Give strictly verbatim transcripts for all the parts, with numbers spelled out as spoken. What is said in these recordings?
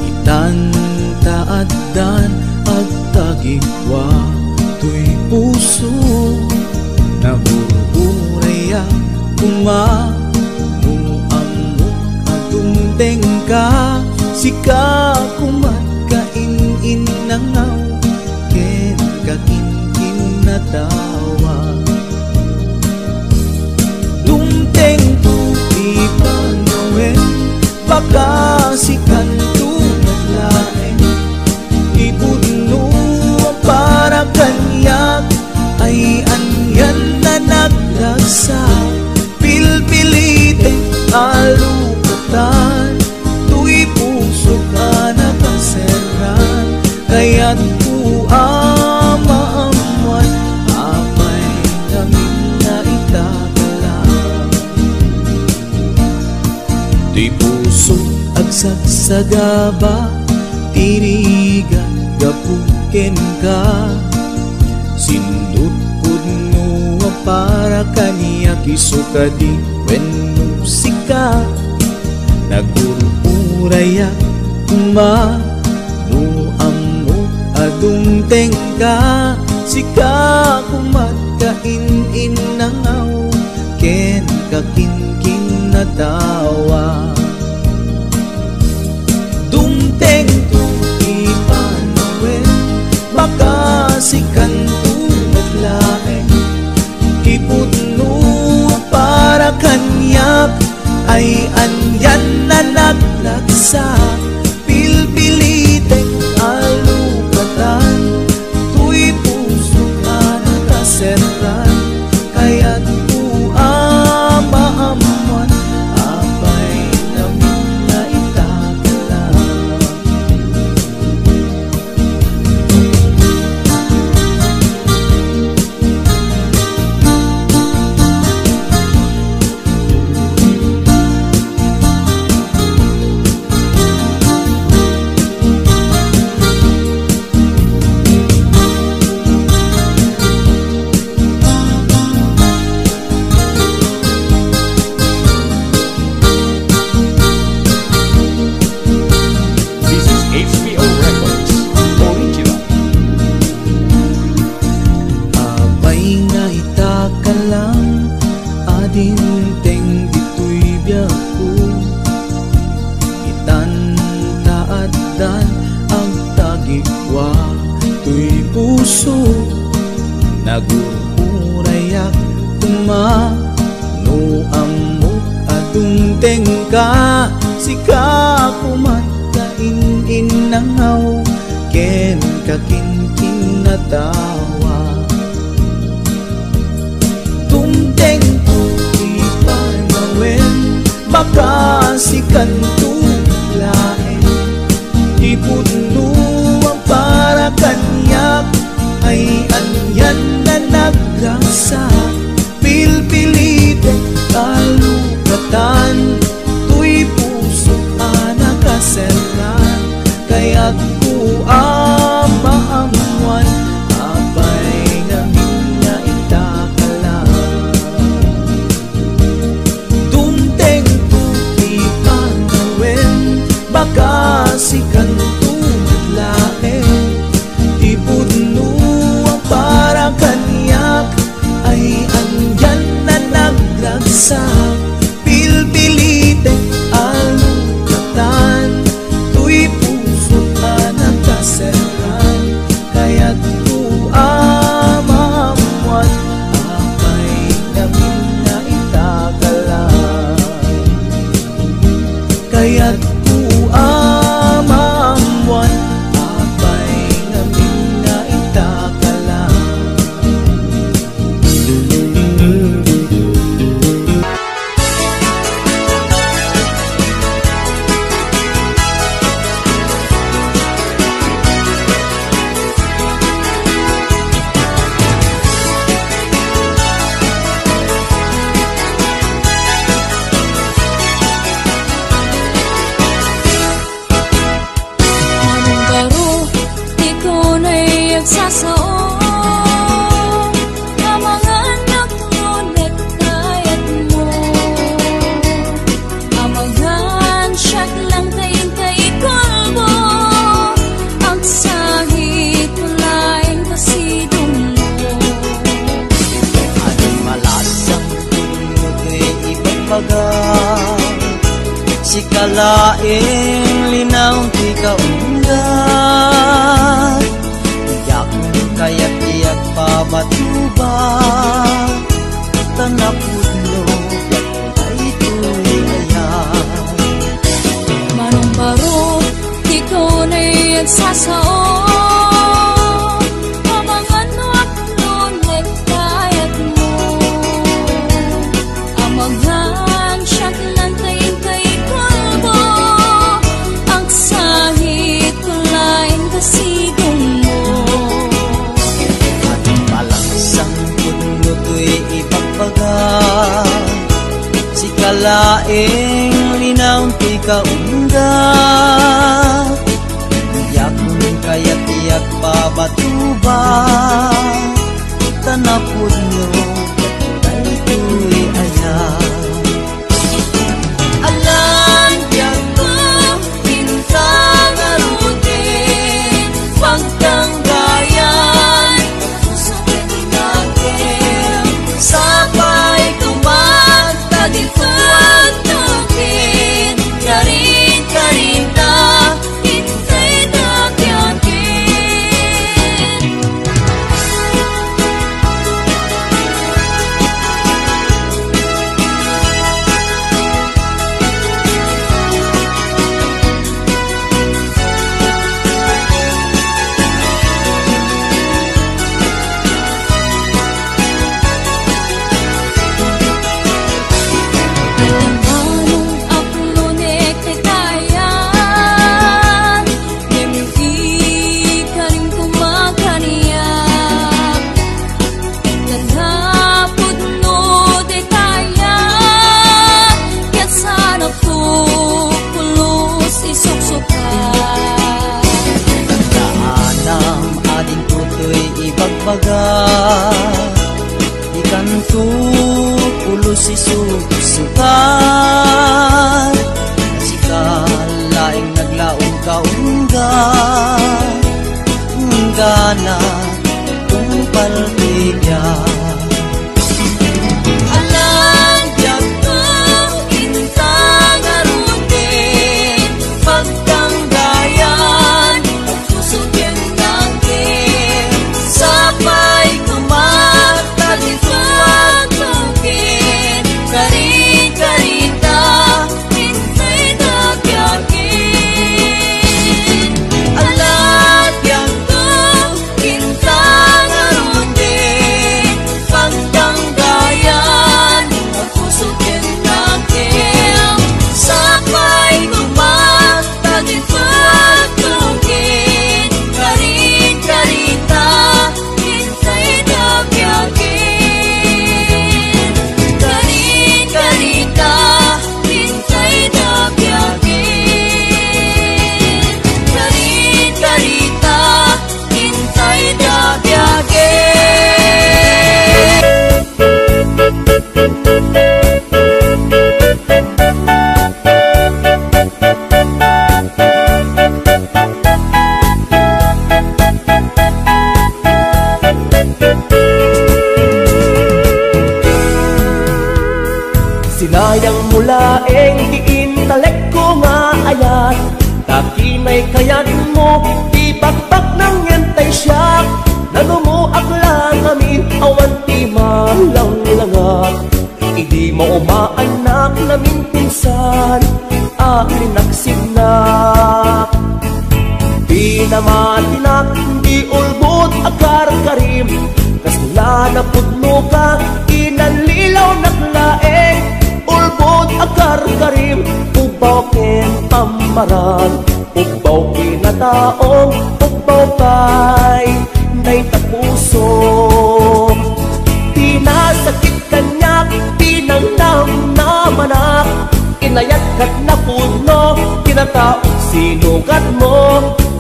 Itan ta addan agtagikua toy puso, nagur-urayak koma no ammok a dumtengka, sika koma kain-innangaw ken kakinkinnatawa. Dumtengto ti panawen, baka sikanto met laeng ti pudno a para kaniak, ay anian a nagragsak. Pilpilitek a lukatan toy pusok a nakaserran. Kayatko a maammuan apay ngamin nga itakala. Ti puso agsagsagaba, ti rigat gapu kenka. Sindut pudno a para kaniak, isu kadi wenno sika. Nagur-urayak koma no ammok a dumtengka, sika koma kain-innangaw ken kakinkinnatawa. Dumtengto ti panawen, baka sikanto met laeng ti pudno a para kaniak, ay anian a nagragsak. Pilpilitek a lukatan toy pusok a nakaserran. Kayatko a maammuan apay ngamin nga itakala. This is H P O Records Original. Apay nga itakala a dimteng ditoy biagko. Itan ta addan agtagikua toy puso. Nagur-urayak koma no ammok a dumtengka, sika koma kain-innangaw ken kakinkinnatawa. Dumtengto ti panawen, baka sikanto laeng ti pudno a para kaniak, ay anian a nagragsak. Pilpilitek a lukatan toy pusok a nakaserran. Kayatko a maammuan apay ngamin nga itakala. Dumtengto ti panawen, baka sikanto met laeng ti pudno a para kaniak, ay anian a nagragsak. Pilpilitek a lukatan toy pusok a nakaserran. Kayatko a maammuan apay ngamin nga itakala. Kayatko a maammuan apay ngamin nga itakala. Sika laeng linaon ti kaunggat, diak kayat ti agpabatuba, ta napudno daytoy ayat. Manong baro, ikaw nay agsasao, amangan no apno ti kayatmo. Amangan siak lang kay inkay kalbo, agsahit ko laeng kasidongmo. At palaksangpudno toy ibagbaga, sika laeng linaon ti kaunggat. Diak kayat ti agpabatuba, ta napudno daytoy ayat. Alan biagko, inta ngaruden, pagtanggayan, puso ken nakem, sapay ko man, ta ditoy agtoken, karin, karinta, Ngem di karim kumakaniak, ket napudno daytaya, ket sanakto pulos isuksuka. Kaanam a dinto toy ibagbaga, ikanto pulos isuksuka. Sika laeng naglaom kaungga, unggana, tungpal ti biag. Alang biagko, inta ngaruden, pagtanggayan, puso ken nangken, sapay ko man, ta ditoy agtoken, karin, karita, intay ta biagen. Alang biagko, inta ngaruden, pagtanggayan, puso ken nangken, sapay ko man, ta ditoy agtoken, karin, karita, intay ta biagen. Karin, karita, intay ta biagen. Karin, karita, intay ta biagen. Sinayang mo laeng ti intalekko nga ayat, ta kinay kayatmo ti pakpaknang ngem tay siak, nanumoak la ngamin awan ti malanglangak. Idi maumaannak naminsan a linaksinnak, pinamatinak ti ulbod a karkarim. Kasla napudnoka, inallilawnak laeng, ulbod a karkarim, ubbaw ken pammarag. Ubbaw kinataong, ubbaw pay dayta puso. Pinasakit kaniak, pinangnamnamanak, inayat ket napudno, kinataok sinugatmo.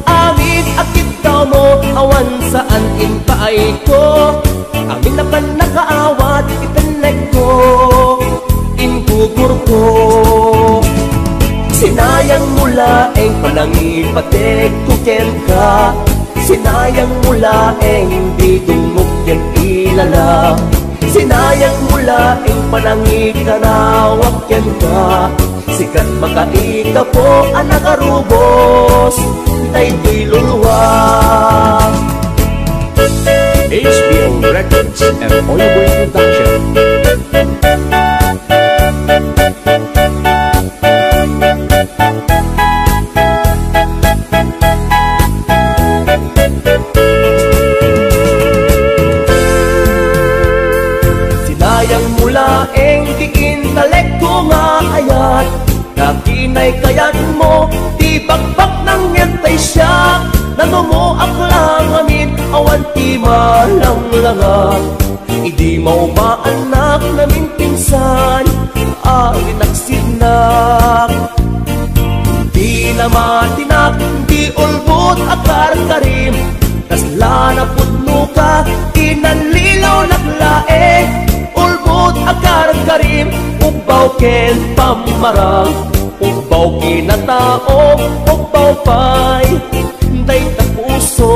Amin a kiddawmo, awan saan impaayko. Amin a pannakaawat, ipennekko, inggugurko. Sinayang mo laeng panangipategko kenka. Sinayang mo laeng bidungmo ken ilala. Sinayang mo laeng panangikanawak kenka. Sikat makaikapo a nagarubos daytoy lulua. H B O Records and Oyo Boy Production. Sinayang mo laeng ti intalekko nga ayat. Nakinaykayatmo ti bakbaknang ngem tay siak, nanumoak la ngamin awan ti malanglangak. Idi maumaanak namin pinsan, alinaksidnak. Pinamatinak ti ulbod a karkarim, kasla napudnoka, inallilawnak laeng. Ulbod a karkarim, ubbaw ken pammarang, ubbaw kinatao, ubbaw pay dayta puso.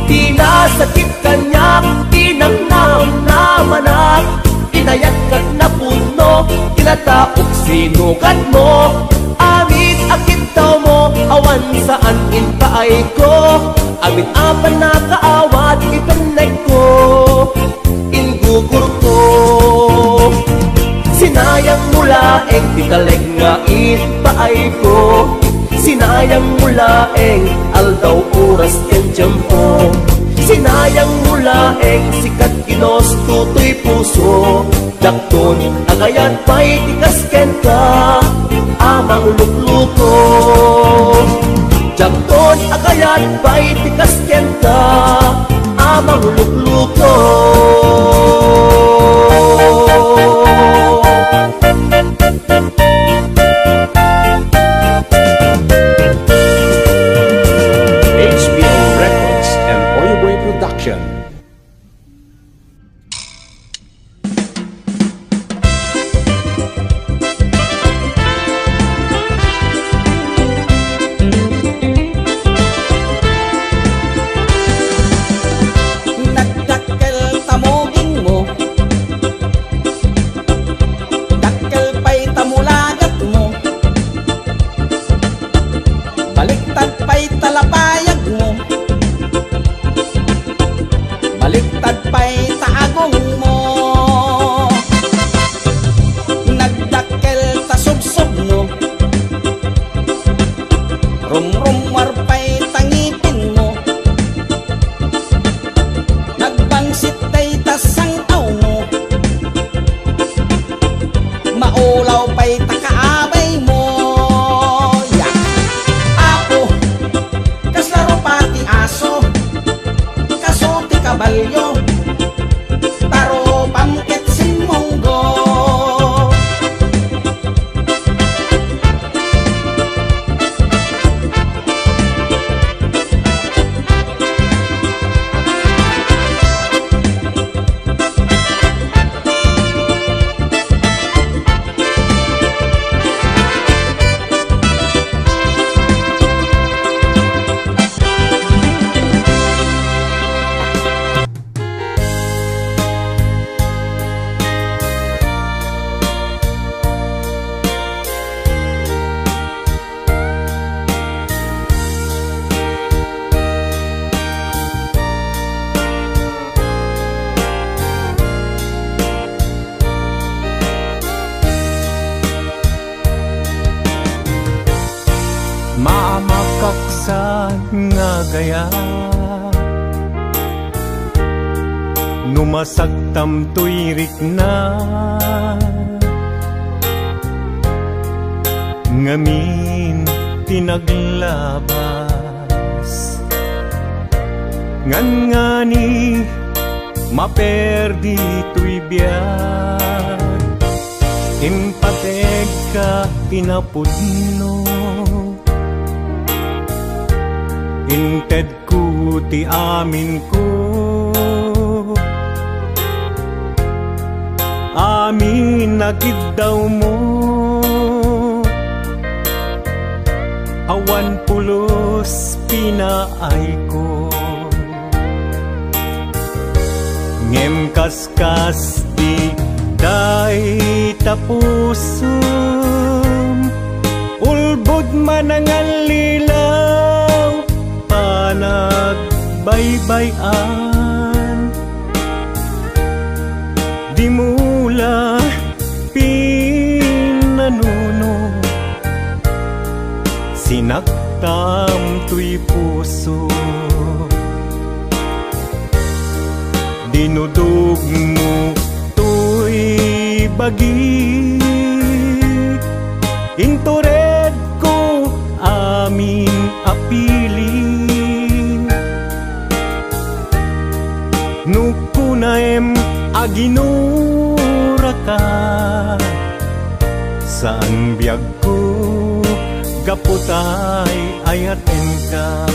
Pinasakit kaniak ti namnamnamanak, inayat ket napudno, kinataok sinugatmo. Amin a kiddawmo, awan saan impaayko. Amin a pannakaawat ipennekko, inggugurko. Sinayang mo laeng ti talek nga impaayko. Sinayang mo laeng aldaw, oras ken tiempo. Sinayang mo laeng sikat, ginusto toy puso. Diakton a kayat pay ti kas kenka a manglukluko. Diakton a kayat pay ti kas kenka a manglukluko. H B O Records and Oyo Boy Production. Nagdakkel ta mugingmo, dakkel pay ta mulagatmo, baliktad pay ta lapayagmo. Baliktad pay ta agongmo. Nagdakkel ta subsubno. Rumrummuar pay ta ngipinmo. Nagbangsit dayta sang-awmo. Maulaw pay ta kaabaymo. Ya. Apo, kasla rupa ti aso, kaso ti kabalio, ta rupam ket simmunggo. Mamakaksan nga gayam no masagtam toy rikna, ngamin ti naglabas. Ngangani maperdi toy biag, impategka ti napudno. Intedko ti aminko, amin a kiddawmo. Awan pulos pinaayko. Ngem kaskas di Dayta pusom, ulbod manangallilaw, panagbaybay-an. Dimo la pinanunot, sinaktam toy puso. Dinudogmo toy bagik, inturedko amin a pilit. No kunaem a ginuraka, saan biagko gapu tay ayatenka.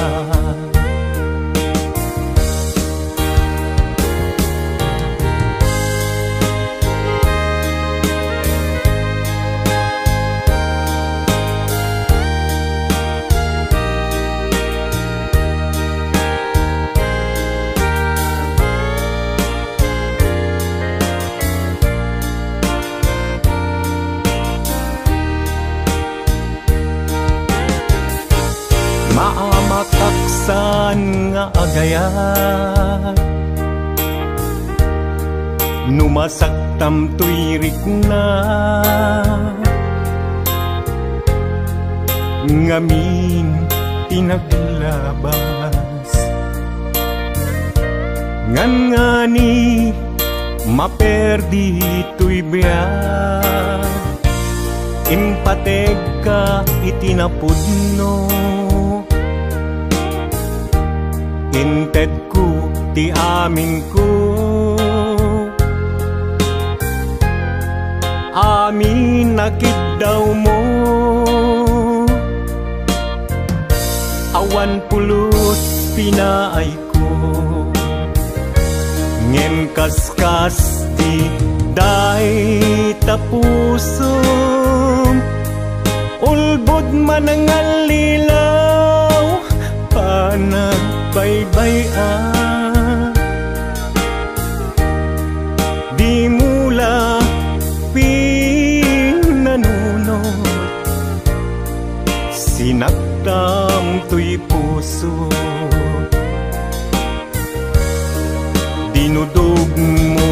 Maamakak saan nga agayat no masaktam toy rikna ngamin ti naglabas. Ngangani maperdi toy biag, impategka iti napudno. Intedko ti aminko, amin a kiddawmo. Awan pulos pinaayko, ngem kaskas ti dayta pusom, ulbod manangallilaw, panagbaybay-an. Dimo la pinanunot, sinaktam toy puso. Dinudogmo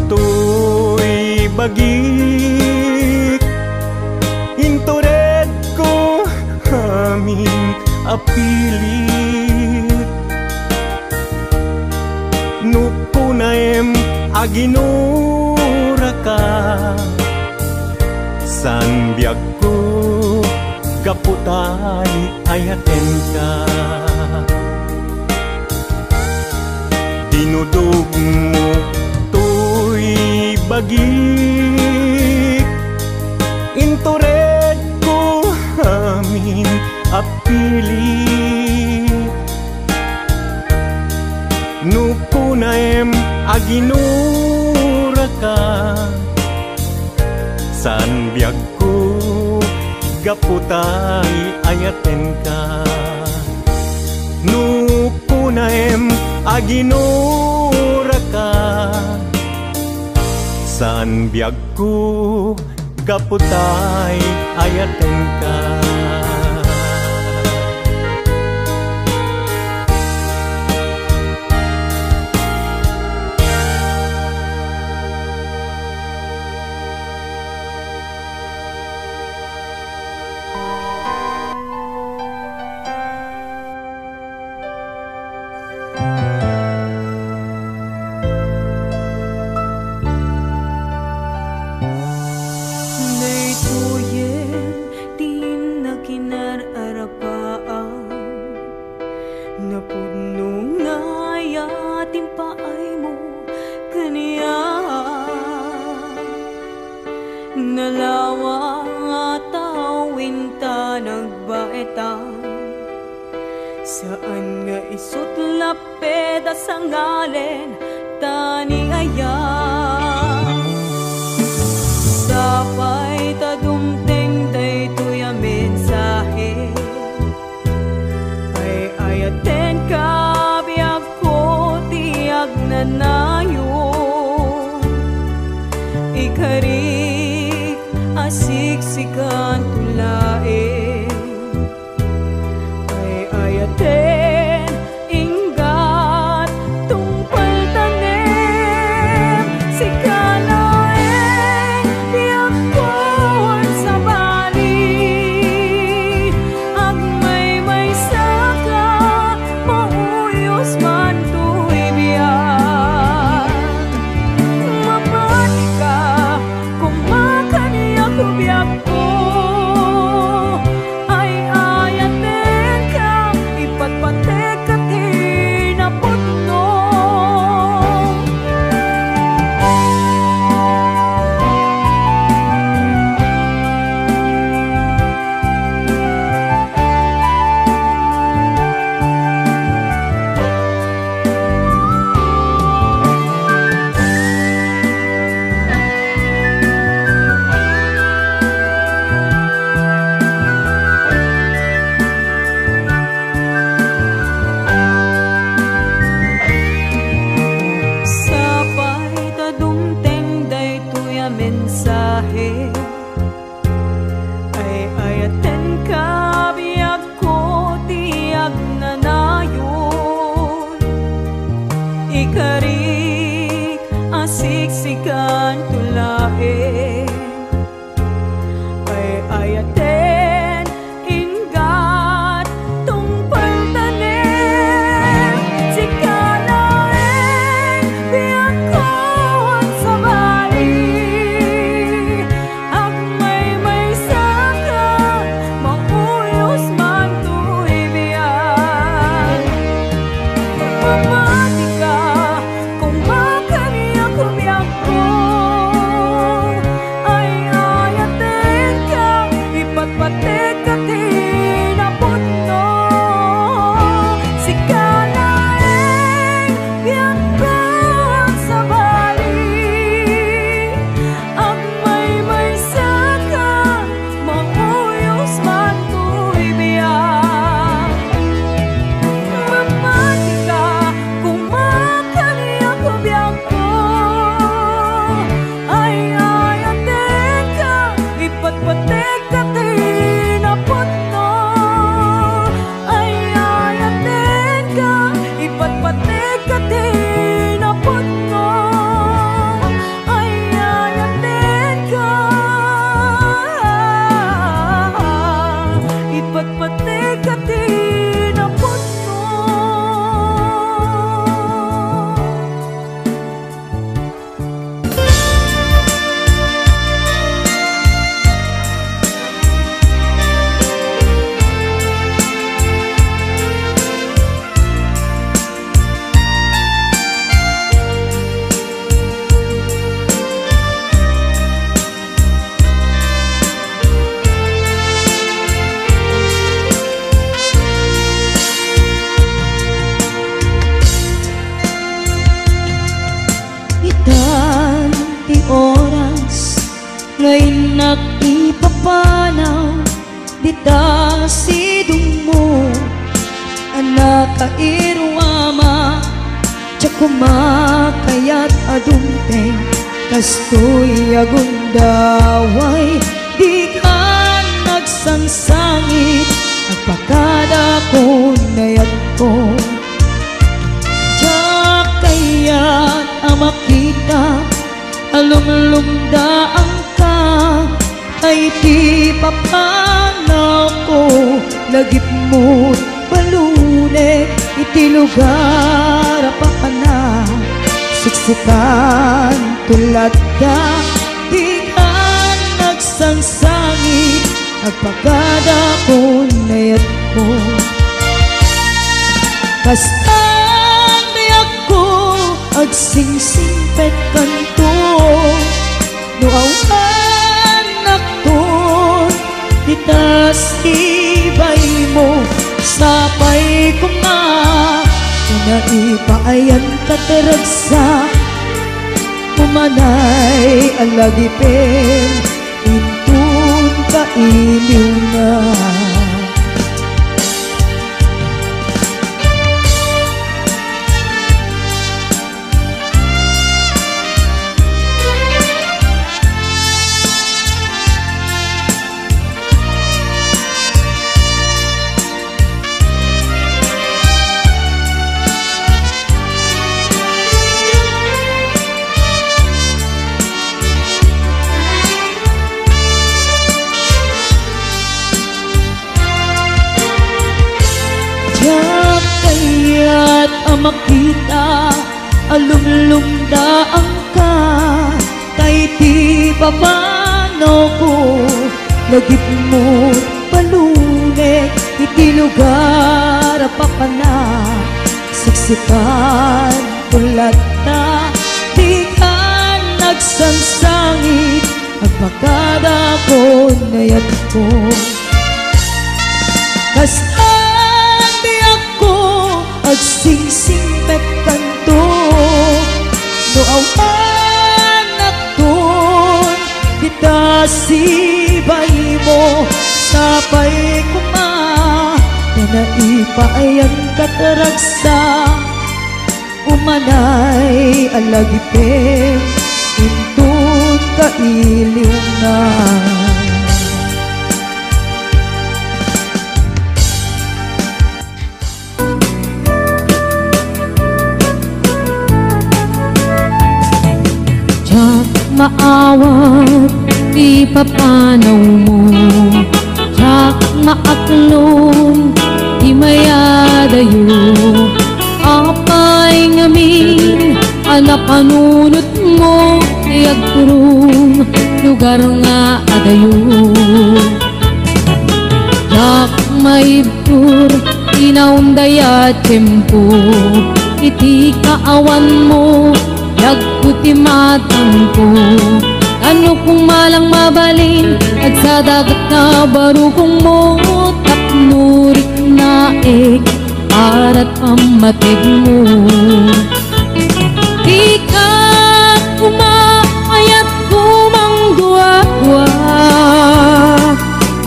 toy bagik, inturedko amin a pilit. No kunaem a ginuraka, saan biagko gapu tay ayatenka. Dinudogmo toy bagik, inturedko amin a pilit. No kunaem a ginuraka, saan biagko gapu tay ayatenka. No kunaem a ginuraka, saan biagko gapu tay ayatenka. Daytoyen ti nakinar-arapaam, napudno nga ayat ti impaaymo kaniak. Nalawa nga tao inta nagbaetan, saan nga isut' lapped a sangalen ta ni ayat. Sapay ta dumteng daytoy a mensahe. Ay-ayatenka, biagko ti agnanayon. Ika Makayat a dumteng, kastoy a gundaway, dikan nagsangsangit, agpakada kun ayatko. Diak kayat a makita a lumlumdaanka, ay ti papanawko, lagipmo't balunek iti lugar a papanak. Siksikkan to latta, dikan nagsangsangit, agpakada kun ayatko. Kasta diakko agsingsingpetkanto, no awan nakton, ditas ibaymo, sapay koma, ta naipaayan ket ragsak, umanay a lagipen, inton kailiwna. Diak kayat a makita a lumlumdaanka, tay ti papanawko, lagipmo't balunek iti lugar a papanak. Siksikkan to latta, dikan nagsangsangit, agpakada kun ayatko. Kasta diakko agsingsingpetkanto, no awan nakton, ditas ibaymo, sapay koma, ta naipaayan ket ragsak, umanay a lagipen inton kailiwna. Diak maawat ti papanawmo, diak maaklon ti mayadayo. Apay ngamin a napanunotmo ti agturong lugar nga adayo? Diak maibtur ti naunday a tiempo, iti kaawanmo, yagko ti matangko. Ano kong malang mabalin, agsadagat nga barukongmo, tapno riknaek, arat pammategmo. Dika koma ayatko mangduadua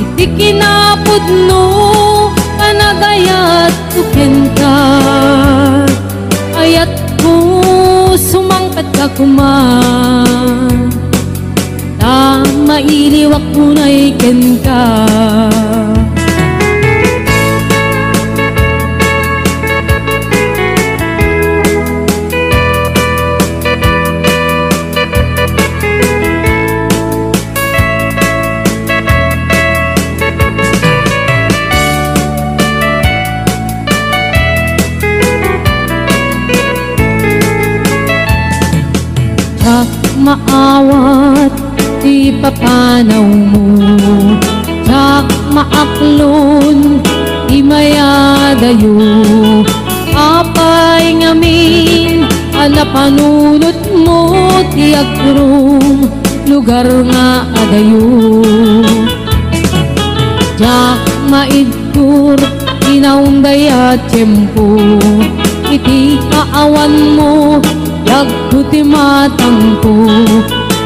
iti kinapudno a nagayatko kenka. Ayatko sumangpetka koma, ta mailiwak unay kenka. Diak maawat ti papanawmo, diak maaklon ti mayadayo. Apay ngamin a napanunotmo ti agturong lugar nga adayo? Diak maid Tur, inaunday a tiempo, iti kaawanmo, yagko ti matangko.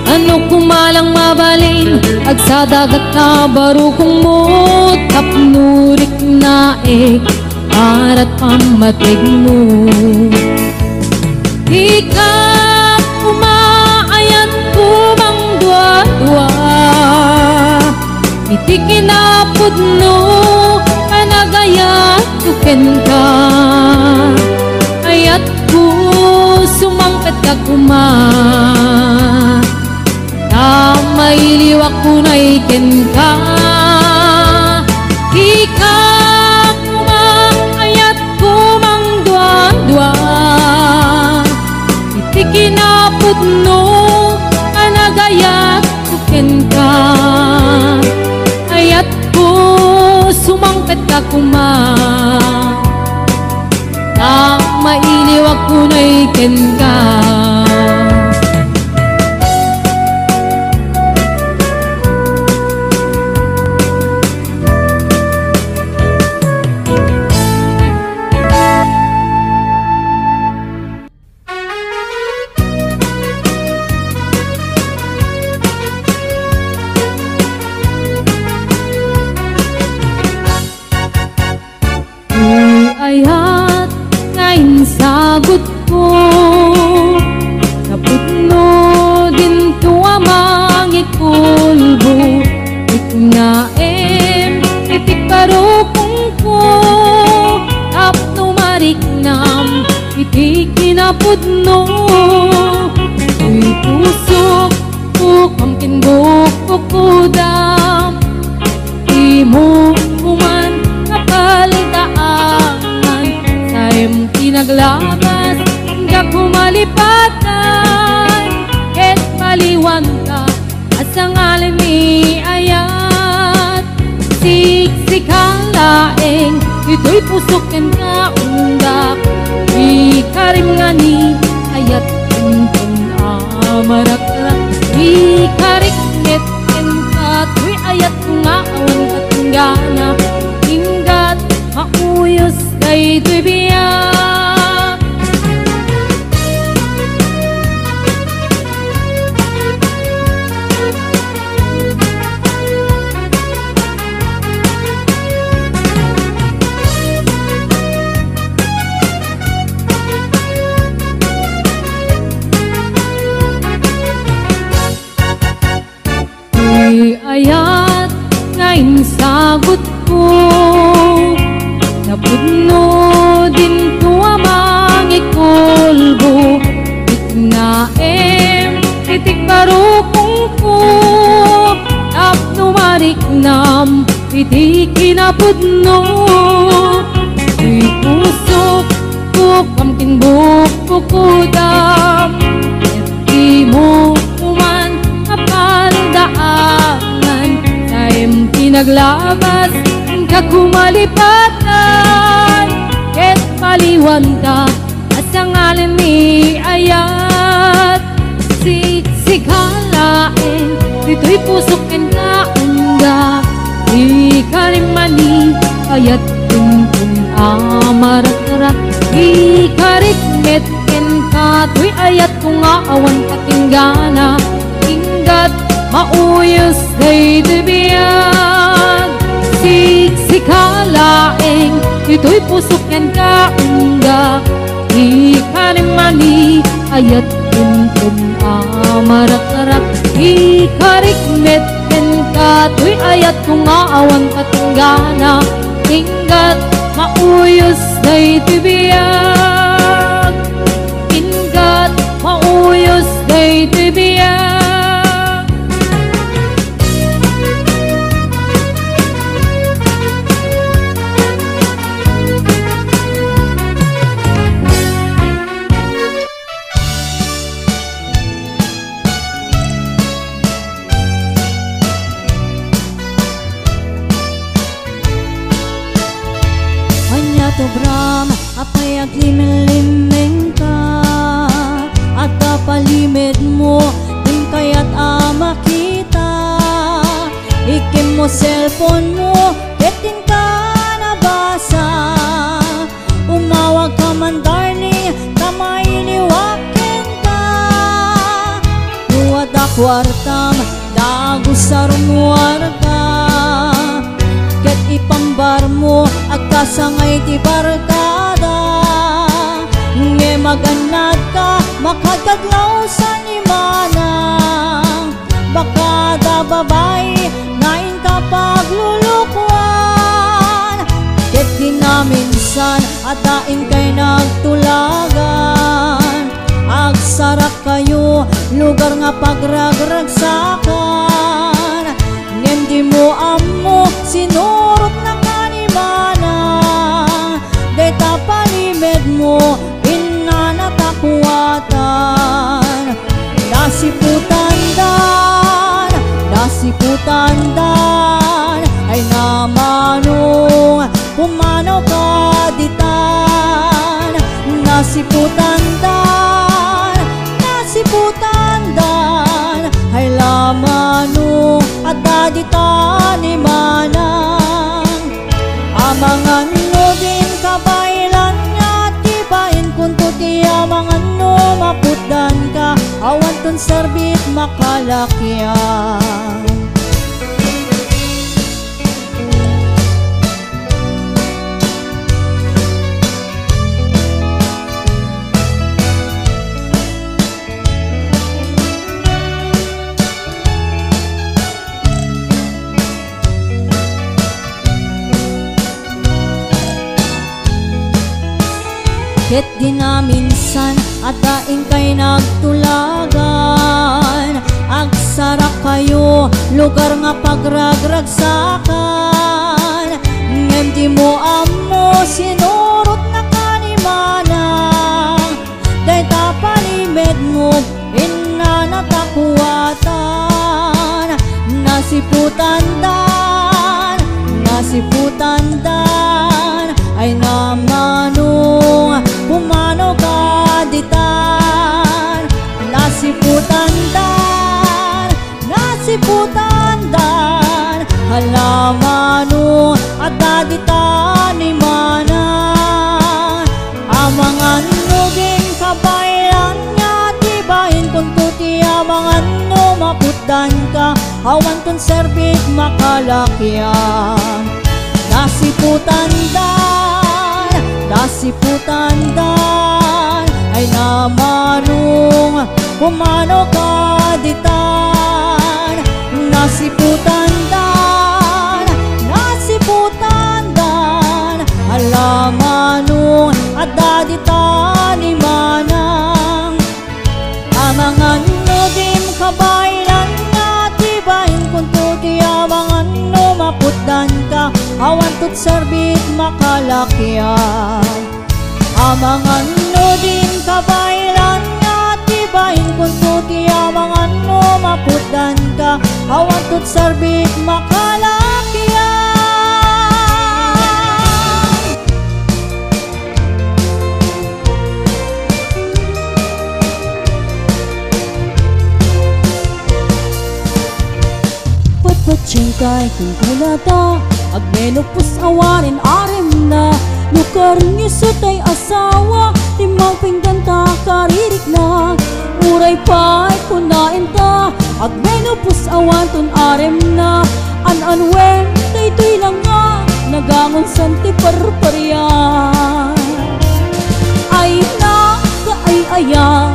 Ano koma lang mabalin, agsadagat nga barukongmo, tapno riknaek, arat pammategmo. Kinapudno a nagayatko kenka, ayatko sumangpetka koma. Ta mailiwak unay kenka, dika koma ayatko mangduadua. Iti kinapudno a nagayatko kenka, ayatko sumangpetka koma. Ta mailiwak unay kenka. Ti ayat nga insagutko, napudno dinto a mangikulbo. Iknaem iti parukongko tapno mariknam iti kinapudno. Ti pusok, bukam ken bukbukodam. Dimo man nga paldaangan, saem ti naglabas, dika malipatan, ket paliwanta a sangalen ni ayat. Siksika laeng, ditoy pusok kenka undak, ikarim nga ni ayat, inton a marakrak, ikarikmet kenka toy ayatko nga awan patinggana. Inggat, mauyos daytoy biag. Ti ayat nga insagutko, napudno dinto a mangikulbo. Iknaem iti parukongko tapno mariknam iti kinapudno. Ti pusok, bukam ken bukbukodam, ket dimo man a paldaangan, saem ti naglabas, inka malipatan, ket paliwanta a sangalen ni ayat. Siksika laeng, ditoy pusok kenka undak, ikarim nga ni ayat, inton a marakrak, ikarikmet kenka toy ayatko nga awan patinggana. Inggat, mauyos daytoy biag. Siksika laeng, ditoy pusok kenka undak, ikarim nga ni ayat, inton a marakrak, ikarikmet kenka toy ayatko nga awan patinggana. Inggat, mauyos daytoy biag. Inggat, mauyos daytoy biag. Ania ti obram, apay aglimlimmenka? Adda palimedmo, di kayat a makita. Ikemmo cellphone-mo, ket dinka nabasa. Umawagka man, darling, ta mailiwak kenka. No adda kuartam, dagus a rummuarka, ket ipambarmo, agkasangay ti barkada. Ngem agannadka, makadkadlaw san imana. Pakada babai nga inka paglulukuan, ket di naminsan adda inkay nagtulagan. Agsarakayo, lugar nga pagragragsakan, ngem dimo ammo sinurotnaka ni manang. Dayta palimedmo, innanata kuatan. Nasiputandan, nasiputandan, ay namanong, pumanawka ditan. Nasiputandan, nasiputandan, ay namanong, adda ditan ni manang. Amangan no din kabaelan nga tibain kunto ti amangan no maputdanka, awanton serbit makalakian. Ket di naminsan adda inkay nagtulagan. Agsarakayo, lugar nga pagragragsakan, ngem dimo ammo sinurotnaka ni manang. Dayta palimedmo, innanata kuatan. Nasiputandan, nasiputandan, ay namanong, pumanawka ditan. Nasiputandan, nasiputandan, hala manong, adda ditan ni manang. Amangan no din kabaelan nga tibain kunto ti amangan no maputdanka, awanton serbit makalakian. Nasiputandan, nasiputandan, ay namanong, pumanawka ditan. Nasiputandan, nasiputandan, hala manong, adda ditan ni manang. Amangan no dim kabaelan nga tibain kunto ti amangan no maputdanka, awanto ti serbit makalakian. Amangan no dim kabaelan nga tibain kunto ti amangan no maputdanka, awanto ti serbit makalakian. Patpatien tay kunkunada, agmenopos awanen aremna. No karngiso tay asawa, ti mangpenggan ta karirikna. Uray pay kunaen ta, agmenopos awanton aremna. An-anuen daytoy la nga nagangonsan ti parparian. Ay nakaay-aya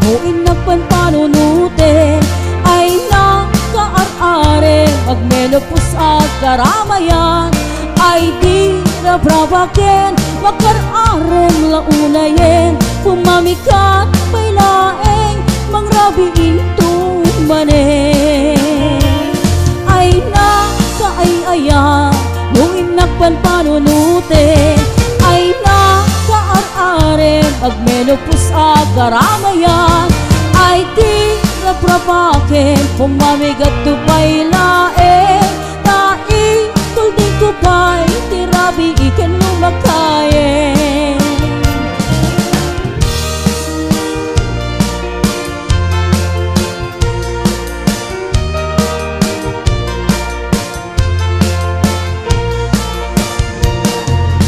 no innak panpanunoten. Ay nakaar-arem agmenopos agaramayan. Ay di rabrabaken makar-arem la unayen. Pumamikat pay laeng mangrabiinto manen. Ay nakaay-aya no innak panpanunoten. Ay nakaar-arem agmenopos agaramayan. Ay di rabrabaken pumamigatto pay laeng. Ta ituldingko pay ti rabii ken lumakayen.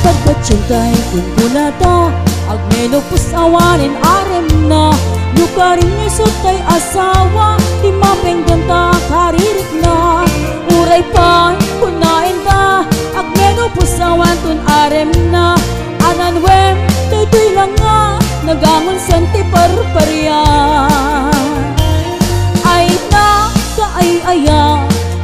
Patpatien tay kunkunada, agmenopos awanen aremna. No karngiso tay asawa, ti mapenggan ta karirikna. Uray pay kunaen ta, agmenopos awanton aremna. An-anuen daytoy la nga nagangonsan ti parparian. Ay naka- Aya,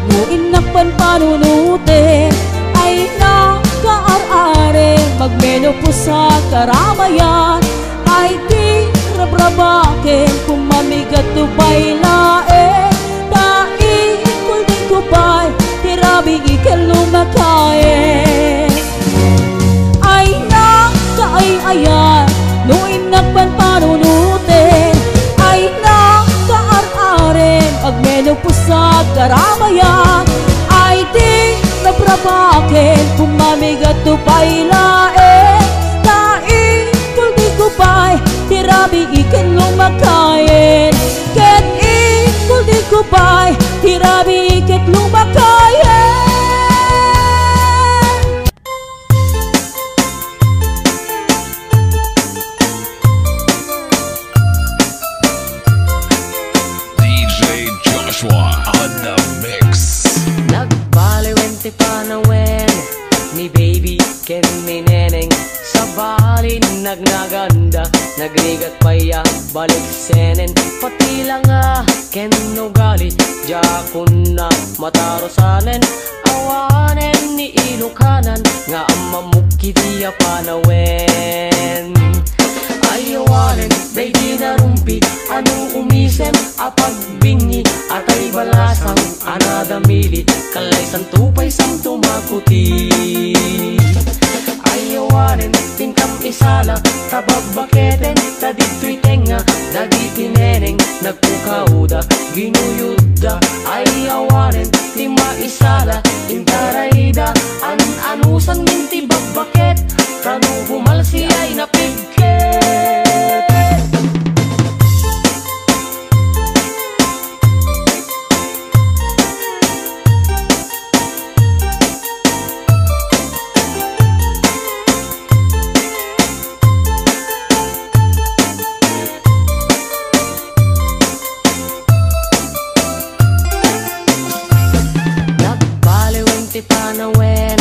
no innak panpanunuten, ay nakaar-aren, magmenopausa karamayan, ay ti rabrabaken, kumamigat to pay laeng, ta ikul di ko pay, ti rabii ket lumakayen. Ay nakaay-ayan, no innak panpanunuten, ay nakaar-aren, agmenopausa karamayan, ay ti rabrabaken, kumamigat to pay laeng, ta ikul di ko pay, ti rabii ket lumakayen, ket ikul di ko pay, ti rabii ket lumakayen. D J Joshua on the mix. Nagbaliwen ti panawen ni baby ken ni neneng. Sabali nagnaganda, nagrigat pay a baliksenen. Pati langa ken ugali, diakon a matarusanen. Awanen ni ilukanan nga ammamok iti a panawen. Ay awanen daydi narumpi a no umisem a pagbingi, atay balasang a nadamili, kallaysanto pay santo makuti. Ay awanen ti inkam isala, ta babbaketen, ta ditoy tengnga dagiti neneng, nagkukawda, ginuyodda. Ay awanen ti maisala, intarayda, an-anusanmin ti babbaket, ta no bumalsi ay napigket. Nagbaliwen ti panawen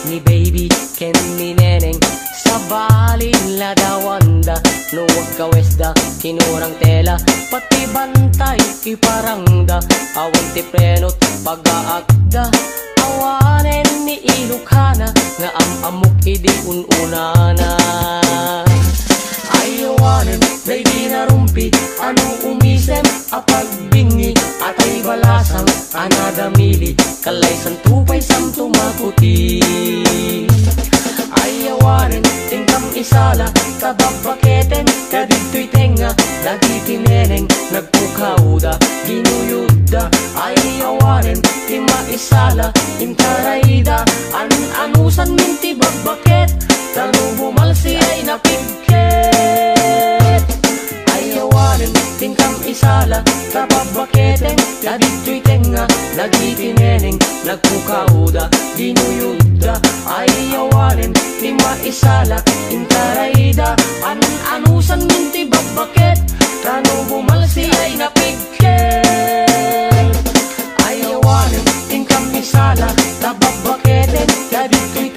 ni baby ken ni neneng. Sabali ladawanda, no agkawesda, kinurang tela, pati bantay iparangda. Awan ti preno ti pagaakda. Awanen ni ilukana nga am-ammok idi un-unana. Ay awanen daydi narumpi a no umisem a pagbingi, atay balasang a nadamili, kallaysanto pay santo makuti. Ay awanen ti inkam isala, ta babbaketen, ta ditoy tengnga dagiti neneng, nagkukawda, ginuyodda. Ay awanen ti maisala, intarayda, an-anusanmin ti babbaket, ta no bumalsi ay napigket. Ay awanen ti inkam isala, ta babbaketen, ta ditoy tengnga dagiti neneng, nagkukawda, ginuyodda. Ay awanen ti maisala, intarayda, an-anusanmin ti babbaket, ta no bumalsi ay napigket. Ay awanen ti inkam isala, ta babbaketen, ta ditoy